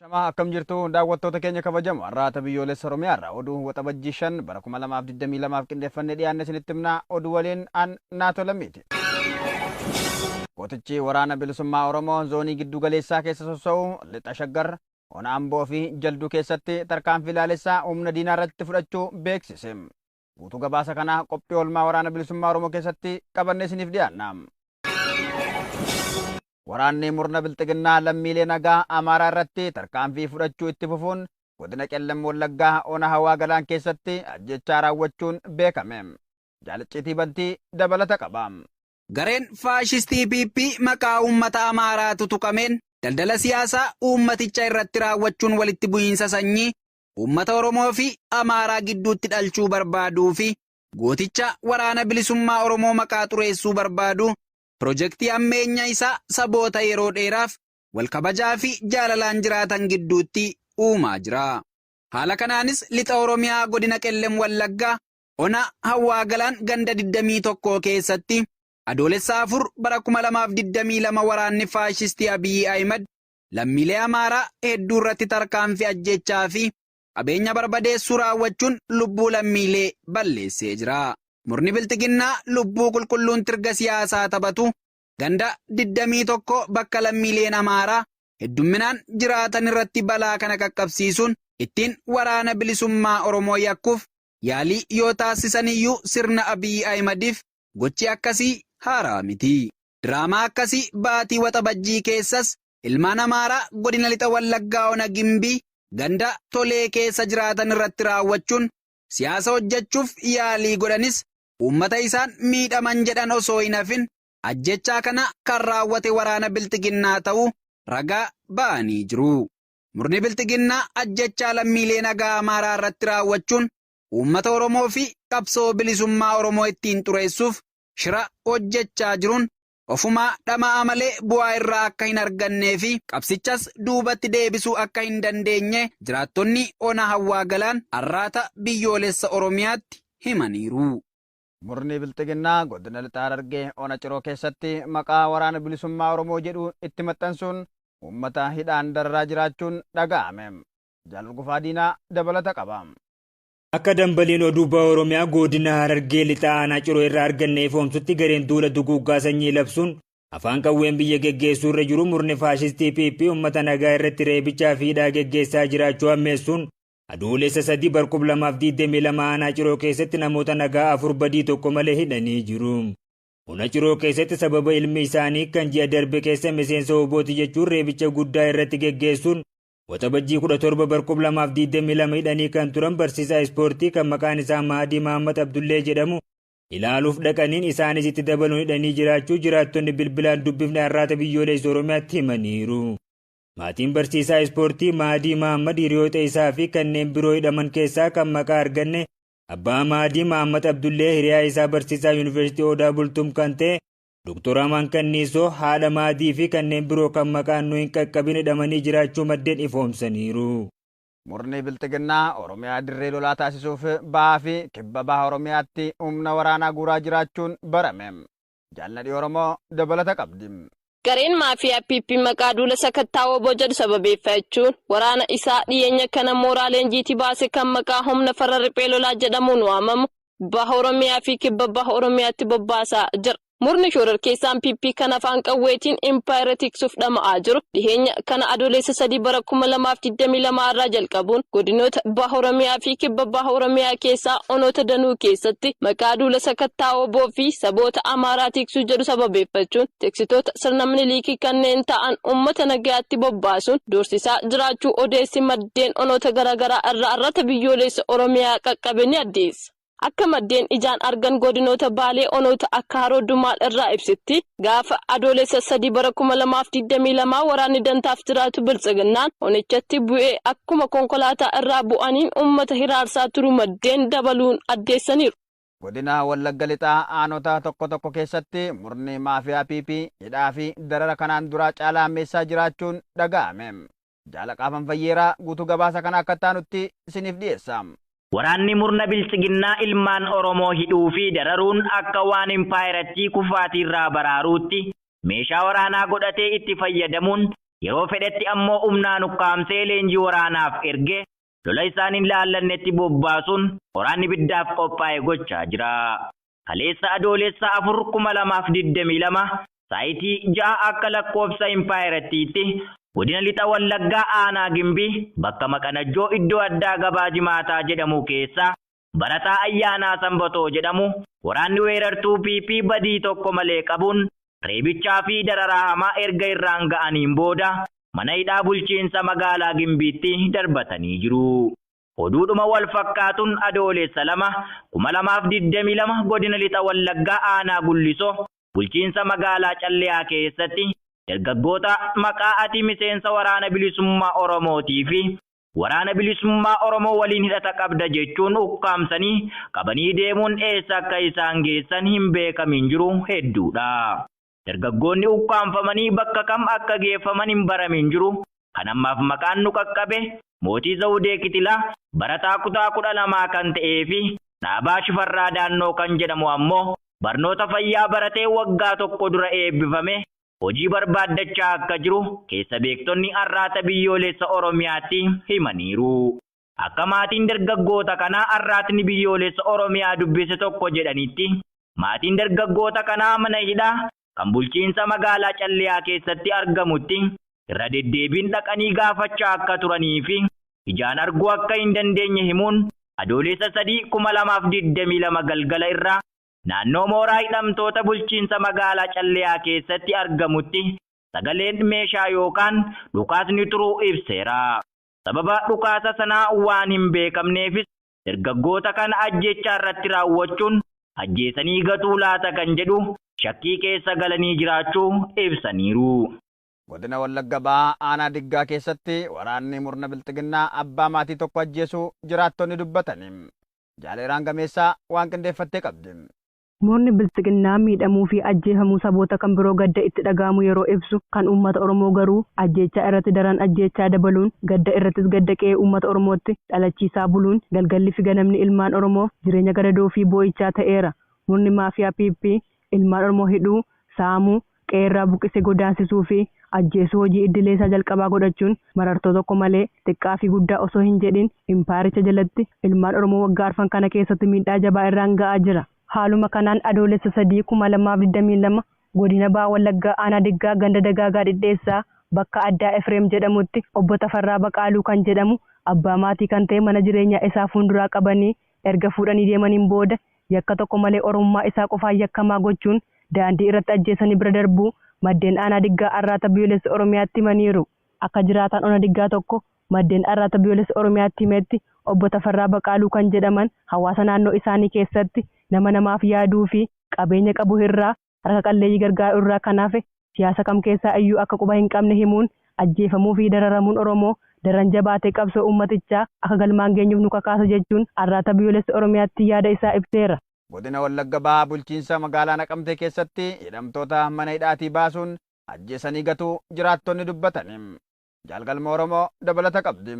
Shamaa akkam jirtu daawwattoota keenya kabajamoo har'aata biyyoolessa Oromiyaa irraa oduu waxabajjii 5 bara 2022 qindeeffannee dhiyaanne isinitti himna oduu waliin an Naatoo Lammiiti. Gootichi waraana bilisummaa Oromoo zoonii giddu galeessaa keessa sossoo'u lixa Shaggar ona Amboo fi Jalduu keessatti tarkaanfii laalessaa humna diinaa irratti fudhachuu beeksise. Guutuu gabaasa kanaa qophii oolmaa waraana bilisummaa Oromoo keessatti qabannee isiniif dhiyaanna. Waraanni murna bilxiginnaa lammiilee nagaa Amaaraa irratti tarkaanfii fudhachuu itti fufuun godina Qellem Wallaggaa ona Hawaa Galaan keessatti ajjechaa raawwachuun beekame. Jaalicciitii Bantii dabalata qaba. Gareen faashistii PP maqaa uummata Amaaraatu tuqameen daldala siyaasaa uummaticha irratti raawwachuun walitti bu'iinsa sanyii uummata Oromoo fi Amaaraa gidduutti dhalchuu barbaaduu fi gooticha waraana bilisummaa Oromoo maqaa xureessuu barbaadu pirojektii hammeenya isaa saboota yeroo dheeraaf wal kabajaa fi jaalalaan jiraatan gidduutti uumaa jira. Haala kanaanis lixa Oromiyaa godina Qellem Wallaggaa ona Hawwaa Galaan ganda 21 keessatti adoolessa 4 bara 2022 waraanni faashistii Abiyyi Ahimad lammiilee Amaaraa hedduu irratti tarkaanfii ajjechaa fi qabeenya barbadeessuu raawwachuun lubbuu lammiilee balleessee jira. Murni bilxiginnaa lubbuu qulqulluun tirga siyaasaa taphatu ganda 21 bakka lammiileen Amaaraa heddumminaan jiraatan irratti balaa kana qaqqabsiisuun ittiin waraana bilisummaa Oromoo yakkuuf yaalii yoo taasisan iyyuu sirna Abiyyi Ahimadiif gochi akkasii haaraa miti. Diraamaa akkasii baatii waxabajjii keessas ilmaan Amaaraa godina lixa Wallaggaa ona Gimbii ganda Tolee keessa jiraatan irratti raawwachuun siyaasa hojjechuuf yaalii godhanis uummata isaan miidhaman jedhan osoo hin hafin ajjechaa kana kan raawwate waraana bilxiginnaa ta'uu ragaa ba'anii jiru. Murni bilxiginnaa ajjechaa lammiilee nagaa Amaaraa irratti raawwachuun uummata Oromoo fi qabsoo bilisummaa Oromoo ittiin xureessuuf shira hojjechaa jiruun ofumaa dhama'aa malee bu'aa irraa akka hin argannee fi qabsichas duubatti deebisuu akka hin dandeenye jiraattonni ona Hawwaa Galaan arraata biyyoolessa Oromiyaatti himaniiru. Murni bilxiginnaa godina lixa Harargee ona Ciroo keessatti maqaa waraana bilisummaa Oromoo jedhu itti maxxansuun uummata hidhaan dararaa jiraachuun dhaga'ame. Jaal Gufaa Diinaa dabalata qaba. Akka dambaliin oduu baha Oromiyaa godina Harargee lixaa aanaa Ciroo irraa arganne ifoomsutti gareen duula duguuggaa sanyii labsuun afaan qawween biyya geggeessuu irra jiru murni faashistii PP uummata nagaa irratti reebichaa fi hidhaa geggeessaa jiraachuu hammeessuun adoolessa 3 bar 2022 aanaa Ciroo keessatti namoota nagaa 4 badii tokko malee hidhanii jiru. Ona Ciroo keessatti sababa ilmi isaanii kan ji'a darbe keessa miseensa obooti jechuun reebicha guddaa irratti geggeessuun Waxabajjii 17 bar 2022 hidhanii kan turan barsiisaa ispoortii kan maqaan isaa Mahadii Mahammad Abdullee jedhamu ilaaluuf dhaqaniin isaanis itti dabaluun hidhanii jiraachuu jiraattonni bilbilaan dubbifne Arraata Biyyoolessa Oromiyaatti himaniiru. Maatiin barsiisaa ispoortii Mahadii Mahammad hiriyoota isaa fi kanneen biroo hidhaman keessaa kan maqaa arganne abbaa Mahadii Mahammad Abdullee hiriyaa isaa barsiisaa Yuunivarsiitii Odaa Bultum kan ta'e Dr. Amaan Kanniisoo haadha Mahadii fi kanneen biroo kan maqaan nu hin qaqqabin hidhamanii jiraachuu maddeen ifoomsaniiru. Murni bilxiginnaa Oromiyaa dirree lolaa taasisuuf bahaa fi kibba baha Oromiyaatti humna waraanaa guuraa jiraachuun barame. Jaalladhii Oromoo dabalata qabdi. Gareen maafiyaa PP maqaa duula sakattaa WBO jedhu sababeeffachuun waraana isaa dhiyeenya kana mooraa leenjiitii baase kan maqaa humna farra riphee lolaa jedhamuun waamamu baha Oromiyaa fi kibba baha Oromiyaatti bobbaasaa jira. Murni shororkeessaan PP kan afaan qawweetiin impaayera tiksuuf dhama'aa jiru dhiheenya kana adoolessa 3 bara 2022 irraa jalqabuun godinoota baha Oromiyaa fi kibba baha Oromiyaa keessaa onoota danuu keessatti maqaa duula sakattaa WBO fi saboota Amaaraa tiksuu jedhu sababeeffachuun tiksitoota sirna Minilikii kanneen ta'an uummata nagayaatti bobbaasuun doorsisaa jiraachuu odeessi maddeen onoota garaagaraa irraa arrata biyyoolessa Oromiyaa qaqqabe ni addeessa. Akka maddeen ijaan argan godinoota Baalee onoota akka Haroo Dumaal irraa ibsitti gaafa adoolessa 3 bara 2022 waraanni dantaaf jiraatu biltsiginnaan onichatti bu'ee akkuma konkolaataa irraa bu'aniin uummata hiraarsaa turu maddeen dabaluun addeessaniiru. Godina Wallagga Lixaa aanota tokko tokko keessatti murni maafiyaa PP hidhaa fi darara kanaan duraa caalaa hammeessaa jiraachuun dhaga'ame. Jaalaqaafan Fayyeeraa guutuu gabaasa kana akka taanutti isiniif dhiyeessa. Waraanni murna biltsiginnaa ilmaan Oromoo hidhuu fi dararuun akka waan impaayerattii kufaatiirraa baraaruutti meeshaa waraanaa godhatee itti fayyadamuun yeroo fedhetti ammoo humnaan ukkaamsee leenjii waraanaaf ergee lola isaan hin laallannetti bobbaasuun waraanni biddaaf qophaa'e gochaa jira. Kaleessa Adoolessa 4, 2022 saayitii 6 akka lakkoofsa Impaayirattiitti godina Lixa Wallaggaa aanaa Gimbii bakka Maqanajjoo iddoo addaa gabaa Jimaataa jedhamu keessa barataa Ayyaanaa Sanbatoo jedhamu waraanni weerartuu PP badii tokko malee qabuun reebichaa fi dararaa hamaa erga irraan ga'aniin booda mana hidhaa bulchiinsa magaalaa Gimbiitti darbatanii jiru. Oduudhuma wal fakkaatuun Adoolessa 2, 2022 godina Lixa Wallaggaa aanaa Gullisoo bulchiinsa magaalaa Calleyaa keessatti dargaggoota maqaa ati miseensa waraana bilisummaa Oromootii fi waraana bilisummaa Oromoo waliin hidhata qabda jechuun ukkaamsanii qabanii deemuun eessa akka isaan geessan hin beekamin jiru hedduudha. Dargaggoonni ukkaamfamanii bakka kam akka geeffaman hin baramin jiru. Kan ammaaf maqaan nu qaqqabe Mootii Zawudee Kitilaa barataa kutaa 12 kan ta'ee fi Dhaabaa Shifarraa Daannoo kan jedhamu ammoo barnoota fayyaa baratee waggaa tokko dura eebbifame hojii barbaaddachaa akka jiru keessa beektonni Arraata Biyyoolessa Oromiyaatti himaniiru. Akka maatiin dargaggoota kanaa Arraatni Biyyoolessa Oromiyaa dubbise tokko jedhanitti maatiin dargaggoota kanaa mana hidhaa kan bulchiinsa magaalaa Calleyaa keessatti argamutti irra deddeebiin dhaqanii gaafachaa akka turanii fi ijaan arguu akka hin dandeenye himuun Adoolessa 3, 2022 galgala irraa naannoo mooraa hidhamtoota bulchiinsa magaalaa Calleyaa keessatti argamutti sagaleen meeshaa yookaan dhukaasni turuu ibseera. Sababa dhukaasa sanaa waan hin beekamneefis dargaggoota kana ajjechaa irratti raawwachuun ajjeesanii gatuu laata kan jedhu shakkii keessa galanii jiraachuu ibsaniiru. Godina Wallagga Bahaa aanaa Diggaa keessatti waraanni murna bilxiginnaa abbaa maatii tokko ajjeesuu jiraattonni dubbatani. Jaaleeraan Gameessaa waan qindeeffattee qabdi. Murni bilxiginnaa miidhamuu fi ajjeefamuu saboota kan biroo gadda itti dhaga'amu yeroo ibsu kan uummata Oromoo garuu ajjeechaa irratti daran ajjeechaa dabaluun gadda irrattis gadda qe'ee uummata Oromootti dhalachiisaa buluun galgalli fi ganamni ilmaan Oromoof jireenya gadadoo fi boo'ichaa ta'eera. Murni maafiyaa PP ilmaan Oromoo hidhuu, saamuu, qe'eerraa buqqisee godaansisuu fi ajjeesuu hojii idilee isaa jalqabaa godhachuun marartoo tokko malee xiqqaa fi guddaa osoo hin jedhin impaaricha jalatti ilmaan Oromoo waggaa arfan kana keessatti miidhaa jabaa irraan ga'aa jira. Haaluma kanaan Adoolessa 3, 2022 godina Baha Wallaggaa aanaa Diggaa ganda Dagaagaa Dhidheessaa bakka addaa Efreem jedhamutti obbo Tafarraa Baqaaluu kan jedhamu abbaa maatii kan ta'e mana jireenyaa isaa fuulduraa qabanii erga fuudhanii deemaniin booda yakka tokko malee Oromummaa isaa qofaan yakkamaa gochuun daandii irratti ajjeesanii bira darbuu maddeen aanaa Diggaa Arraata Biyyoolessa Oromiyaatti himaniiru. Akka jiraataan ona Diggaa tokko maddeen Arraata Biyyoolessa Oromiyaatti himetti obbo Tafarraa Baqaaluu kan jedhaman hawaasa naannoo isaanii keessatti nama namaaf yaaduu fi qabeenya qabu irraa harka qalleeyyii gargaaru irraa kan hafe siyaasa kam keessaa iyyuu akka quba hin qabne himuun ajjeefamuu fi dararamuun Oromoo daran jabaatee qabsoo uummatichaa akka galmaan geenyuuf nu kakaasa jechuun Arraata Biyyoolessa Oromiyaatti yaada isaa ibseera. Godina Wallagga Bahaa bulchiinsa magaalaa Naqamtee keessatti hidhamtoota mana hidhaatii baasuun ajjeesanii gatuu jiraattonni dubbatani. Jaalgalma Oromoo dabalata qabdi.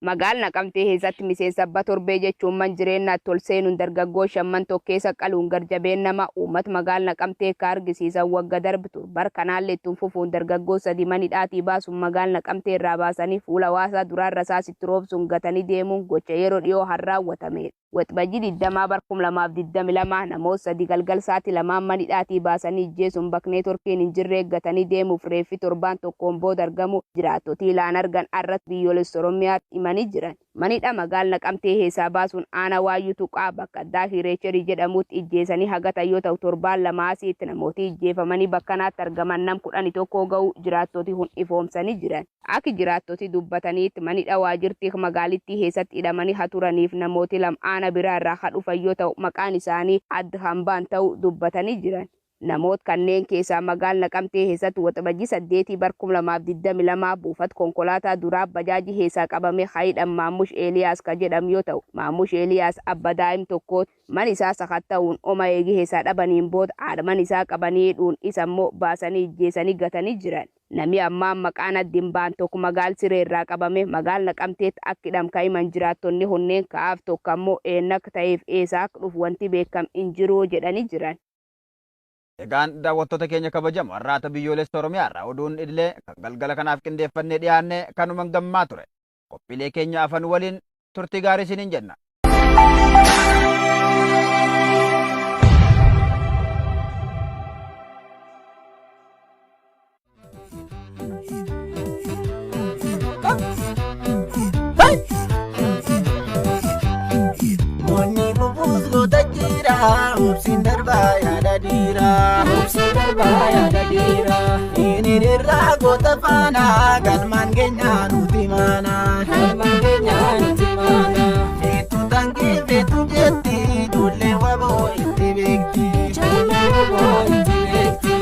Magaala Naqamtee keessatti miseensa abba torbee jechuun man jireenyaatti ol seenuun dargaggoo shamman tokkeessa qaluun garjabeen nama uummata magaala Naqamtee akka argisiisan wagga darbitu bar kanaallee ittiin fufuun dargaggoo sadi man hidhaatii baasuun magaala Naqamtee irraa baasanii fuula hawaasaa duraarra saasitti roobsuun gatanii deemuun gocha yeroo dhiyoo har raawwatamedha. Waxabajjii 20 bar 2022 namoota sadi galgal sa'aatii 2 man hidhaatii baasanii ijjeesuun bakka neetworkiin hin jirre eeggatanii deemuuf reeffi torbaan tokkoon booda argamu jiraattota ilaan argan Arraata Biyyoolessa Oromiyaatti himanii jiran. Manidha magaala Naqamtee keessaa baasuun aanaa Waayyuu Tuqaa bakka addaa Hireecherii jedhamutti ijjeesanii hagatan yoo ta'u torbaan lama asiitti namooti ijjeefamanii bakka kanaatti argaman nam 11 ga'u jiraattoti hun ifoomsanii jiran. Akka jiraattoti dubbataniitti manidha waajirtii magaalittii keessatti hidhamanii haturaniif namooti lama aana biraa irraa ha dhufan yoo ta'u maqaan isaanii adda hambaan ta'u dubbatanii jiran. Namoota kanneen keessaa magaala Naqamtee keessatti Waxabajjii 8 bar 2022 buufata konkolaataa duraa bajaajii keessaa qabame hayidhan Maammush Eeliyaas kan jedhamu yoo ta'u Maammush Eeliyaas abba daa'im tokko man isaa sakatta'uun oma eegii keessaa dhabaniin booda haadha man isaa qabanii hidhuun isa immoo baasanii ijjeesanii gatanii jiran. Namni ammaa maqaan addiin ba'an tokko magaala Siree irraa qabame magaala Naqamteetti akka hidham ka'iman jiraattonni hunneen ka'aaf tokko ammoo eenyu akka ta'eef eessaa akka dhufu wanti beekam hin jiru jedhanii jiran. Egaan daawwattoota keenya kabajamoo har'aata biyyoolessa Oromiyaa irraa oduun idilee kan galgala kanaaf qindeeffannee dhiyaanne kanumaan gammaa ture. Qophiilee keenya afan waliin turtii gaarii isiniin jenna. Moonni bubuus goota jira, obsiin darbaa yaada dhiira. Obsiin darbaa yaada dhiira. Inni irraa goota faana, galmaan keenya nuti maana. Galmaan keenya nuti maana. Feetu tangee feetu jetti, ijoollee waboo itti beekti. Ijoollee waboo itti beekti.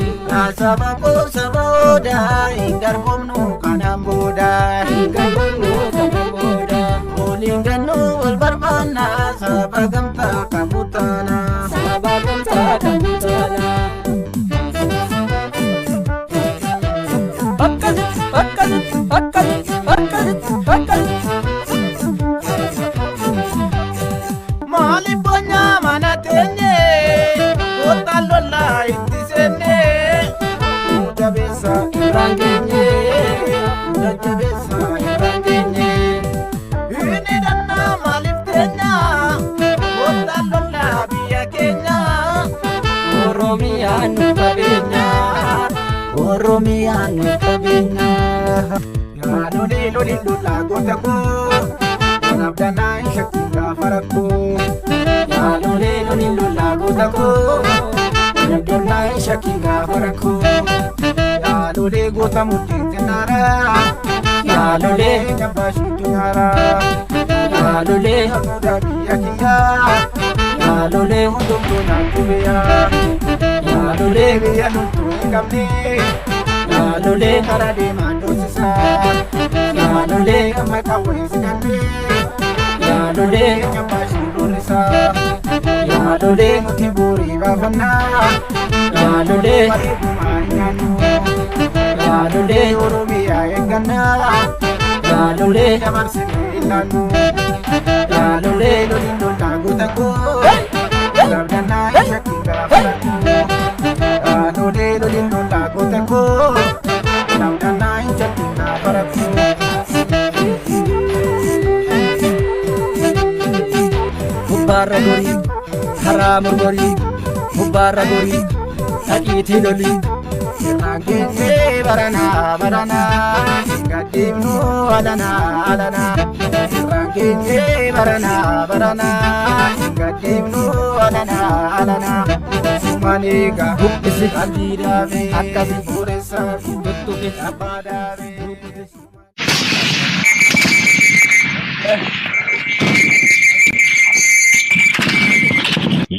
Saba koo saba odaa, hin garboomnu kanaan booda. Hin garboomnu kanaan booda. Waliin gannuu wal barbaanna, saba gamtaa qabu taana. Saba gamtaa qabu taana. Akkasitti akkasitti akkasitti akkasitti akkasitti. Maaliif boonyaa mana teenye, kottaan lollaa itti seenne. Jabeessa irraan geenye, jajjabeessa irraan geenye. Inni dhannaa maaliif teenya, kottaan lollaa biyya keenya. Oromiyaan nu qabeenya, Oromiyaan nu qabeenya. Yaa lolee lolee lolaa goota koo, kanaaf danaa hin shakkiin gaafa rakkoo. Yaa lolee lolee lolaa goota koo, kanaaf danaa hin shakkiin gaafa rakkoo. Yaa lolee goota murtiin xinnaara, yaa lolee jabaa shiitu nyaara. Yaa lolee hafuudha biyya kiyyaa, yaa lolee hundumtuu naaf biyyaa. Yaa lolee biyya loltuu hin qabne. Yaalolee karaa deemaan dhoosisaa. Yaalolee amma qawwee si qabne. Yaalolee nyaaphaa shulluurisaa. Yaalolee nuti bu'uurii baafannaa. Yaalolee bareedumaa hin nyaannu. Yaalolee Oromiyaa eeggannaa. Yaalolee dabarsinee hin laannu. Yaalolee loliin lolaa goota koo. Labdannaa hin shakkiin gaafa rakkoo. Yaalolee loliin lolaa goota koo. Labdannaa hin shakkiin gaafa rakkoo. Gubbaarra gorii karaa mormorii gubbaarra gorii dhaqiitii lolii. Irraan geessee baranaa baranaa gadhiifnu alanaa alanaa. Irraan geessee baranaa baranaa gadhiifnu alanaa alanaa. Sumaneega Buqqisi abdii dhaabee akkasi bu'uuressaa tuttuqi. abbaa dhaabee.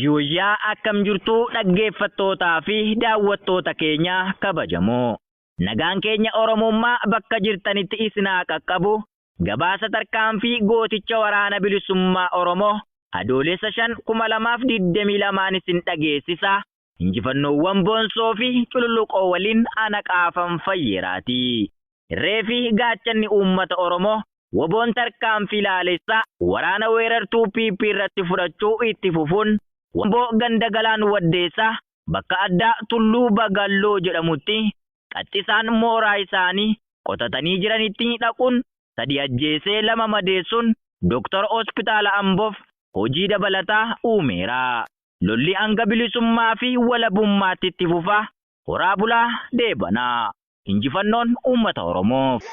Yuuyyaa akkam jirtu dhaggeeffattootaa fi daawwattoota keenya kabajamoo. Nagaan keenya Oromummaa bakka jirtanitti isin haa qaqqabu. Gabaasa tarkaanfii gooticha waraana bilisummaa Oromoo adoolessa 5, 2022 isin dhageessisa. Injifannoowwan boonsoo fi cululuqoo waliin ana qaafan fayyeeraati. Irree fi gaachanni uummata Oromoo woboon tarkaanfii laalessaa waraana weerartuu PP irratti fudhachuu itti fufuun Wamboo ganda galaan waddeessaa bakka addaa Tulluu Bagalloo jedhamutti qaxxisaan mooraa isaanii qotatanii jiranitti dhaquun 3 ajjeesee 2 madeessuun Dooktar Hospitaala Amboof hojii dabalataa uumeera. Lolli hanga bilisummaa fi walabummaatti itti fufa. Horaa bulaa deebanaa. Injifannoon uummata Oromoof.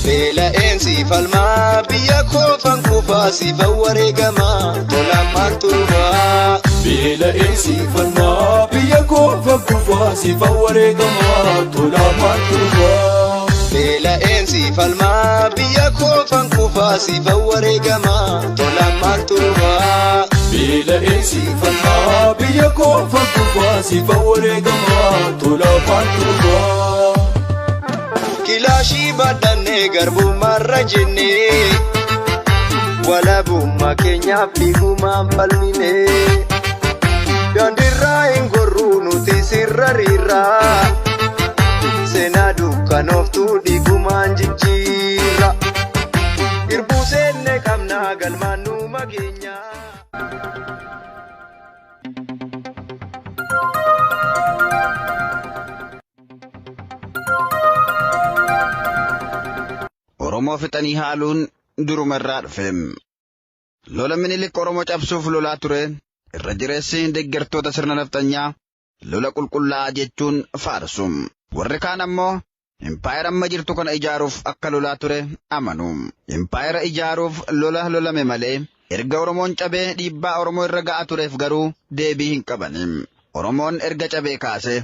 Beela'een si falmaa biyya koofan kufaa siifan wareegamaa tolaan maaltu dhufaa. Beela'een si falmaa biyya koofan kufaa siifan wareegamaa tolaan maaltu dhufaa. Beela'een si falmaa biyya koofan kufaa siifan wareegamaa tolaan maaltu dhufaa. Beela'ee siifalmaa biyya koofan kufaa siifan wareegamaa tolaa maaltu dhufaa. Kilaashii baadhannee garbummaarra jennee walabummaa keenyaaf dhiigumaan falmine. Daandiirraa hin gorruu nuti sirra riirraa seenaa dukkanooftuu dhiigumaan jijjiirra. Irbuu seenne qabnaa galmaan nu mageenya. Oromoo fixanii haaluun duruma irraa dhufe. Lola Minilik Oromoo cabsuuf lolaa ture irra jireessi deeggartoota sirna nafxanyaa lola qulqullaa'aa jechuun faarsu. Warri kaan ammoo impaayera amma jirtu kana ijaaruuf akka lolaa ture amanu. Impaayera ijaaruuf lola lolame malee erga Oromoon cabee dhiibbaa Oromoo irra ga'aa tureef garuu deebii hin qabani. Oromoon erga cabee kaase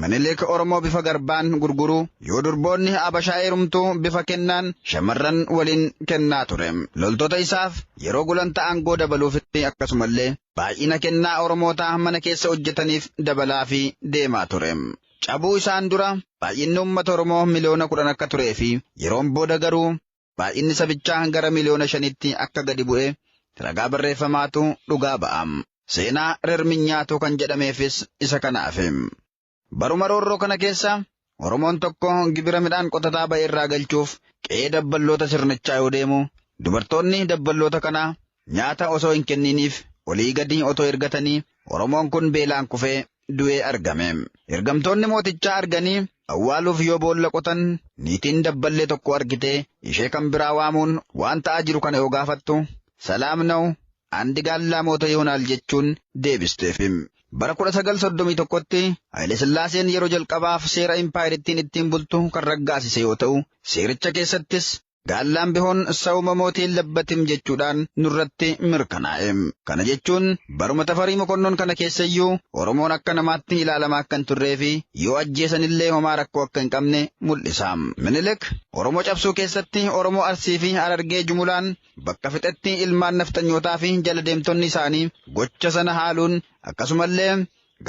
Minilik Oromoo bifa garbaan gurguruu yoo durboonni Habashaa heerumtuu bifa kennaan shamarran waliin kennaa ture. Loltoota isaaf yeroo gulantaa aangoo dabaluufitti akkasumallee baay'ina kennaa Oromootaa mana keessa hojjetaniif dabalaa fi deemaa ture. Cabuu isaan dura baay'inni uummata Oromoo 10,000,000 akka turee fi yeroon booda garuu baay'inni sabichaa gara 5,000,000tti akka gadi bu'e ragaa barreeffamaatu dhugaa ba'a. Seenaa rirminyaatu kan jedhameefis isa kanaaf. Baruma roorroo kana keessa Oromoon tokko gibira midhaan qotataa ba'e irraa galchuuf qe'ee dabballoota sirnichaa yoo deemu dubartoonni dabballoota kanaa nyaata osoo hin kenniniif olii gadi otoo ergatanii Oromoon kun beelaan kufee du'ee argame. Ergamtoonni mootichaa arganii awwaaluuf yoo boolla qotan niitiin dabballee tokko argitee ishee kan biraa waamuun waan ta'aa jiru kana yoo gaafattu salaam na'u andi gaallaa moota yoonaal jechuun deebisteef. Bara 1931tti Haayile Sillaaseen yeroo jalqabaaf seera impaayeriittiin ittiin bultu kan raggaasise yoo ta'u, seericha keessattis gaallaan bihoon sawuma mootiin labbatim jechuudhaan nurratti mirkanaa'e. Kana jechuun baruma Tafarii Mokonnon kana keessayyuu Oromoon akka namaatti ilaalamaa akka hin turree fi yoo ajjeesanillee homaa rakkoo akka hin qabne mul'isa. Minilik Oromoo cabsuu keessatti Oromoo Arsii fi Harargee jumulaan bakka fixetti ilmaan nafxanyootaa fi jala deemtonni isaanii gocha sana haaluun akkasumallee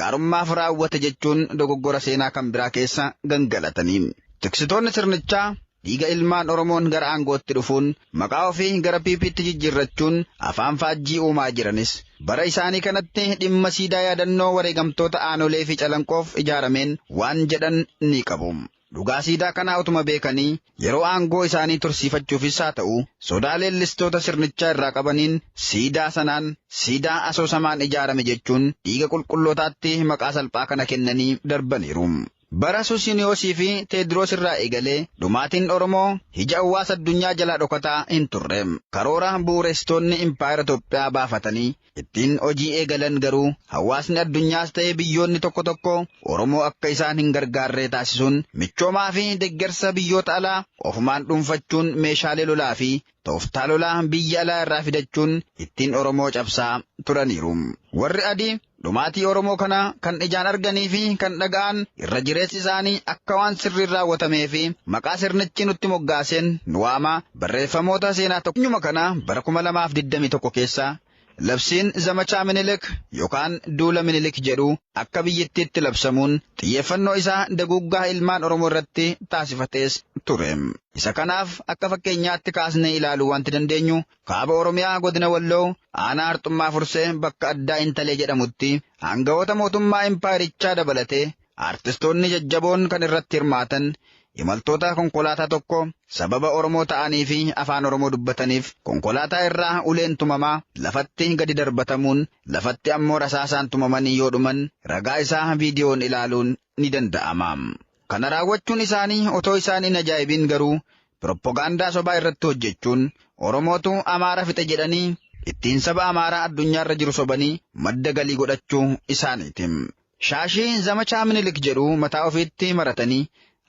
gaarummaaf raawwate jechuun dogoggora seenaa kan biraa keessa gangalatanii. Tiksitoonni sirnichaa dhiiga ilmaan Oromoon gara aangootti dhufuun maqaa ofii gara PP'tti jijjiirrachuun afaan faajjii uumaa jiranis bara isaanii kanatti dhimma siidaa yaadannoo wareegamtoota aanolee fi calanqoof ijaarameen waan jedhan ni qabu. Dhugaa siidaa kanaa utuma beekanii yeroo aangoo isaanii tursiifachuufis haa ta'u sodaa leellistoota sirnichaa irraa qabaniin siidaa sanaan siidaa asoosamaan ijaarame jechuun dhiiga qulqullootaatti maqaa salphaa kana kennanii darbaniiru. Bara Susiniyoosii fi Teediroos irraa eegalee dhumaatiin Oromoo ija hawaasa addunyaa jalaa dhokataa hin turre. Karoora bu'uuressitoonni impaayera Itoophiyaa baafatanii ittiin hojii eegalan garuu hawaasni addunyaas ta'ee biyyoonni tokko tokko Oromoo akka isaan hin gargaarree taasisuun michoomaa fi deeggarsa biyyoota alaa ofumaan dhuunfachuun meeshaalee lolaa fi tooftaa lolaa biyya alaa irraa fidachuun ittiin Oromoo cabsaa turaniiru. Warri adii dhumaatii Oromoo kana kan ijaan arganii fi kan dhaga'an irra jireessi isaanii akka waan sirriin raawwatamee fi maqaa sirnichi nutti moggaaseen nu waama barreeffamoota seenaa tokkuma kana bara 2021 keessa labsiin zamachaa Minilik yookaan duula Minilik jedhu akka biyyattiitti labsamuun xiyyeeffannoo isaa daguuggaa ilmaan Oromoo irratti taasifatees ture. Isa kanaaf akka fakkeenyaatti kaasnee ilaaluu wanti dandeenyu kaaba Oromiyaa godina Walloo aanaa Harxummaa Fursee bakka addaa Intalee jedhamutti aangawoota mootummaa impaayerichaa dabalatee aartistoonni jajjaboon kan irratti hirmaatan imaltoota konkolaataa tokko sababa Oromoo ta'anii fi afaan Oromoo dubbataniif konkolaataa irraa uleen tumamaa lafatti gadi darbatamuun lafatti ammoo rasaasaan tumamanii yoo dhuman ragaa isaa viidiyoon ilaaluun ni danda'ama. Kana raawwachuun isaanii otoo isaan hin ajaa'ibin garuu pirooppogaandaa sobaa irratti hojjechuun Oromootu Amaara fixe jedhanii ittiin saba Amaaraa addunyaarra jiru sobanii madda galii godhachuu isaaniiti. Shaashii zamachaa Minilik jedhu mataa ofiitti maratanii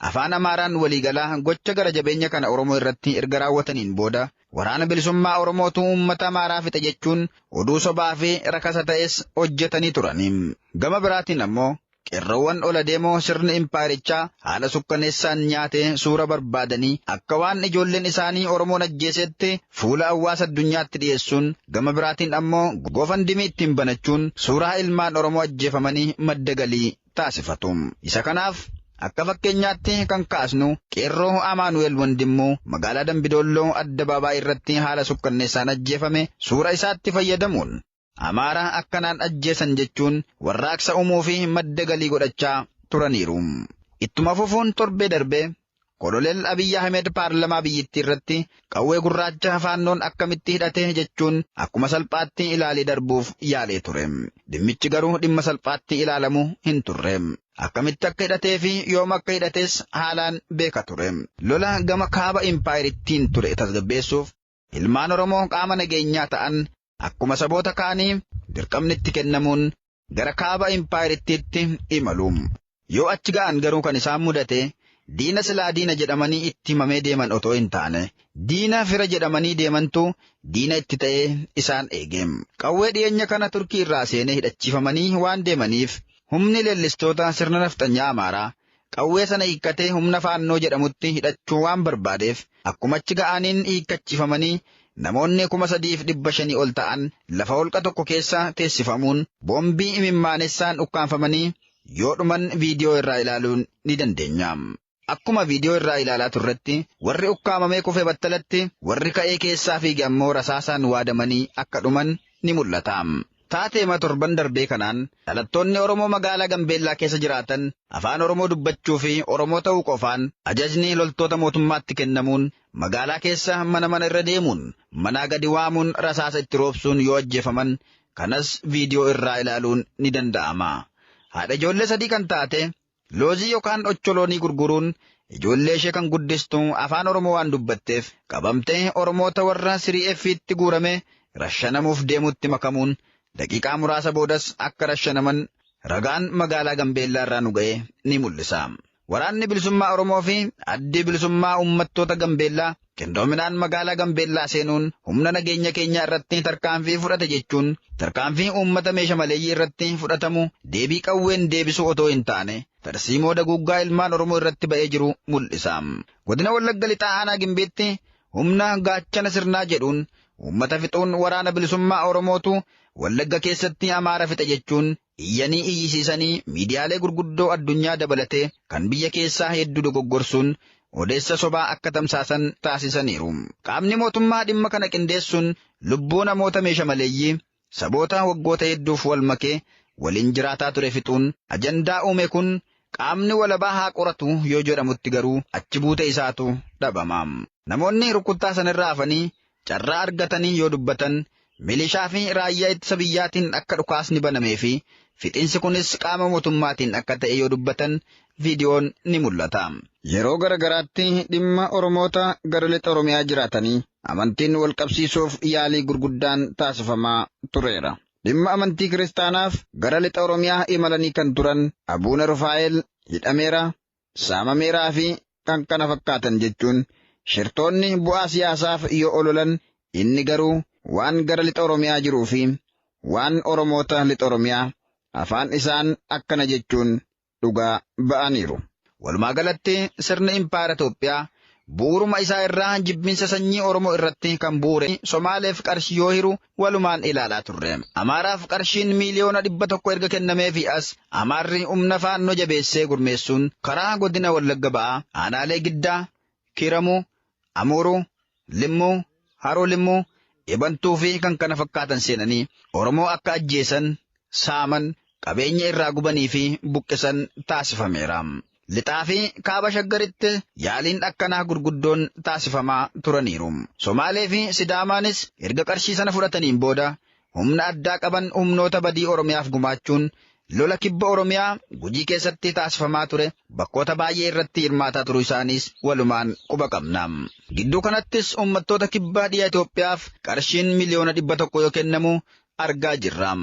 afaan Amaaraan waliigalaa gocha gara jabeenya kana Oromoo irratti erga raawwataniin booda waraana bilisummaa Oromootu uummata Amaaraa fixe jechuun oduu sobaa fi rakasa ta'es hojjetanii turani. Gama biraatiin ammoo Qeerroowwan ol adeemoo sirni impaayerichaa haala sukkaneessaan nyaatee suura barbaadanii akka waan ijoolleen isaanii Oromoon ajjeesetti fuula hawaasa addunyaatti dhiyeessuun gama biraatiin ammoo GoFundMe ittiin banachuun suuraa ilmaan Oromoo ajjeefamanii madda galii taasifatu. Isa kanaaf akka fakkeenyaatti kan kaasnu qeerroo Amaanu'el Wandimmuu magaalaa Dambidoolloo addabaabaayii irratti haala sukkanneessaan ajjeefame suura isaatti fayyadamuun Amaara akkanaan ajjeesan jechuun warraaqsa uumuu fi madda galii godhachaa turaniiru. Ittuma fufuun torbee darbee Koloneel Abiyyi Ahmed paarlamaa biyyattii irratti qawwee gurraacha faannoon akkamitti hidhate jechuun akkuma salphaatti ilaalee darbuuf yaalee ture. Dhimmichi garuu dhimma salphaatti ilaalamu hin turre. Akkamitti akka hidhatee fi yoom akka hidhates haalaan beeka ture. Lola gama kaaba impaayirittiin ture tasgabbeessuuf ilmaan Oromoo qaama nageenyaa ta'an akkuma saboota kaanii dirqamni itti kennamuun gara kaaba impaayirittiitti imalu. Yoo achi ga'an garuu kan isaan mudate diina silaa diina jedhamanii itti himamee deeman otoo hin taane diina fira jedhamanii deemantu diina itti ta'ee isaan eege. Qawwee dhiyeenya kana Turkii irraa seenee hidhachiifamanii waan deemaniif humni leellistoota sirna nafxanyaa Amaaraa qawwee sana hiikkatee humna faannoo jedhamutti hidhachuu waan barbaadeef akkuma achi ga'aniin hiikkachiifamanii namoonni 3,500 ol ta'an lafa holqa tokko keessa teessifamuun boombii imimmaanessaan ukkaanfamanii yoo dhuman viidiyoo irraa ilaaluun ni dandeenya. Akkuma viidiyoo irraa ilaalaa turretti warri ukkaamamee kufe battalatti warri ka'ee keessaa fiige ammoo rasaasaan waadamanii akka dhuman ni mul'ata. Taateema torban darbee kanaan dhalattoonni Oromoo magaalaa Gambeellaa keessa jiraatan afaan Oromoo dubbachuu fi Oromoo ta'uu qofaan ajajni loltoota mootummaatti kennamuun magaalaa keessa mana mana irra deemuun manaa gadi waamuun rasaasa itti roobsuun yoo ajjeefaman kanas viidiyoo irraa ilaaluun ni danda'ama. Haadha ijoollee sadii kan taate loozii yookaan ocholoonii gurguruun ijoollee ishee kan guddistu afaan Oromoo waan dubbatteef qabamtee Oromoota warra sirii effiitti guurame rashanamuuf deemutti makamuun daqiiqaa muraasa boodas akka rashanaman ragaan magaalaa Gambeellaa irraa nu ga'e ni mul'isa. Waraanni bilisummaa Oromoo fi addi bilisummaa uummattoota Gambeellaa qindoominaan magaalaa Gambeellaa seenuun humna nageenya keenyaa irratti tarkaanfii fudhate jechuun tarkaanfii uummata meesha maleeyyii irratti fudhatamu deebii qawween deebisuu otoo hin taane tarsiimoo daguuggaa ilmaan Oromoo irratti ba'ee jiru mul'isa. Godina Wallagga Lixaa Aanaa Gimbiitti humna gaachana sirnaa jedhuun uummata fixuun waraana bilisummaa Oromootu Wallagga keessatti Amaara fixe jechuun iyyanii iyyisiisanii miidiyaalee gurguddoo addunyaa dabalatee kan biyya keessaa hedduu dogoggorsuun odeessa sobaa akka tamsaasan taasisaniiru. Qaamni mootummaa dhimma kana qindeessuun lubbuu namoota meesha maleeyyii saboota waggoota hedduuf wal makee waliin jiraataa ture fixuun ajandaa uume kun qaamni walabaa haa qoratu yoo jedhamutti garuu achi buute isaatu dhabama. Namoonni rukuttaa sanarraa hafanii carraa argatanii yoo dubbatan milishaa fi raayyaa ittisa biyyaatiin akka dhukaasni banamee fi fixiinsi kunis qaama mootummaatiin akka ta'e yoo dubbatan viidiyoon ni mul'ata. Yeroo garagaraatti dhimma Oromoota gara lixa Oromiyaa jiraatanii amantiin wal qabsiisuuf yaalii gurguddaan taasifamaa tureera. Dhimma amantii kiristaanaaf gara lixa Oromiyaa imalanii kan turan Abuuna Rufaa'el hidhameera, saamameeraa fi kan kana fakkaatan jechuun shirtoonni bu'aa siyaasaaf yoo ololan inni garuu waan gara lixa Oromiyaa jiruu fi waan Oromoota lixa Oromiyaa afaan isaan akkana jechuun dhugaa ba'aniiru. Walumaa galatti sirni impaayera Itoophiyaa bu'uuruma isaa irraa jibbinsa sanyii Oromoo irratti kan bu'uure Somaaleef qarshii yoo hiru walumaan ilaalaa turre. Amaaraaf qarshiin 100,000,000 erga kennameefi as Amaarri humna faannoo jabeessee gurmeessuun karaa godina Wallagga ba'aa aanaalee Giddaa, Kiramuu, Amuuruu, Limmuu, Haroo Limmuu, Ebantuu fi kan kana fakkaatan seenanii Oromoo akka ajjeesan, saaman, qabeenya irraa gubanii fi buqqisan taasifameera. Lixaa fi kaaba shaggaritti yaaliin akkanaa gurguddoon taasifamaa turaniiru. Somaalee fi Sidaamaanis erga qarshii sana fudhataniin booda humna addaa qaban humnoota badii Oromiyaaf gumaachuun lola kibba Oromiyaa Gujii keessatti taasifamaa ture bakkoota baay'ee irratti hirmaataa turuu isaaniis walumaan quba qabna. Gidduu kanattis uummattoota kibba dhiya Itoophiyaaf qarshiin 100,000,000 yoo kennamu argaa jirra.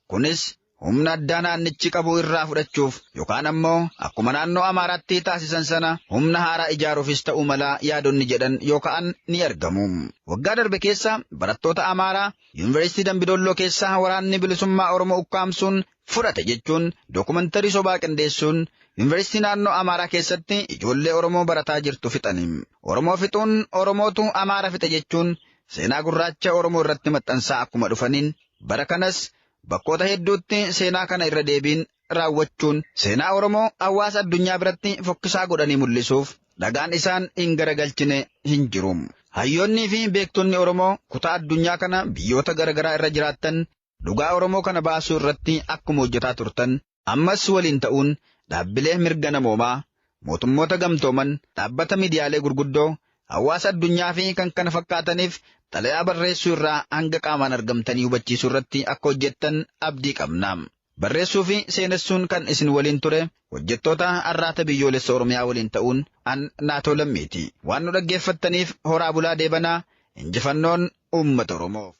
Kunis humna addaa naannichi qabu irraa fudhachuuf yookaan ammoo akkuma naannoo Amaaraatti taasisan sana humna haaraa ijaaruufis ta'uu mala yaadonni jedhan yoo ka'an ni argamu. Waggaa darbe keessa barattoota Amaaraa Yuunivarsiitii Dambidolloo keessaa waraanni bilisummaa Oromoo ukkaamsuun fudhate jechuun dookumantarii sobaa qindeessuun Yuunivarsiitii naannoo Amaaraa keessatti ijoollee Oromoo barataa jirtu fixani. Oromoo fixuun Oromootu Amaara fixe jechuun seenaa gurraacha Oromoo irratti maxxansaa akkuma dhufaniin bara kanas bakkoota hedduutti seenaa kana irra deebiin raawwachuun seenaa Oromoo hawaasa addunyaa biratti fokkisaa godhanii mul'isuuf dhagaan isaan hin garagalchine hin jiru. Hayyoonnii fi beektonni Oromoo kutaa addunyaa kana biyyoota garaagaraa irra jiraattan dhugaa Oromoo kana baasuu irratti akkuma hojjetaa turtan ammas waliin ta'uun dhaabbilee mirga namoomaa, mootummoota gamtooman, dhaabbata miidiyaalee gurguddoo, hawaasa addunyaa fi kan kana fakkaataniif xalayaa barreessuu irraa hanga qaamaan argamtanii hubachiisuu irratti akka hojjettan abdii qabna. Barreessuu fi seenessuun kan isin waliin ture hojjettoota arraata biyyoolessa Oromiyaa waliin ta'uun an naatoo lammiiti. Waan nu dhaggeeffattaniif horaa bulaa deebanaa injifannoon uummata Oromoof.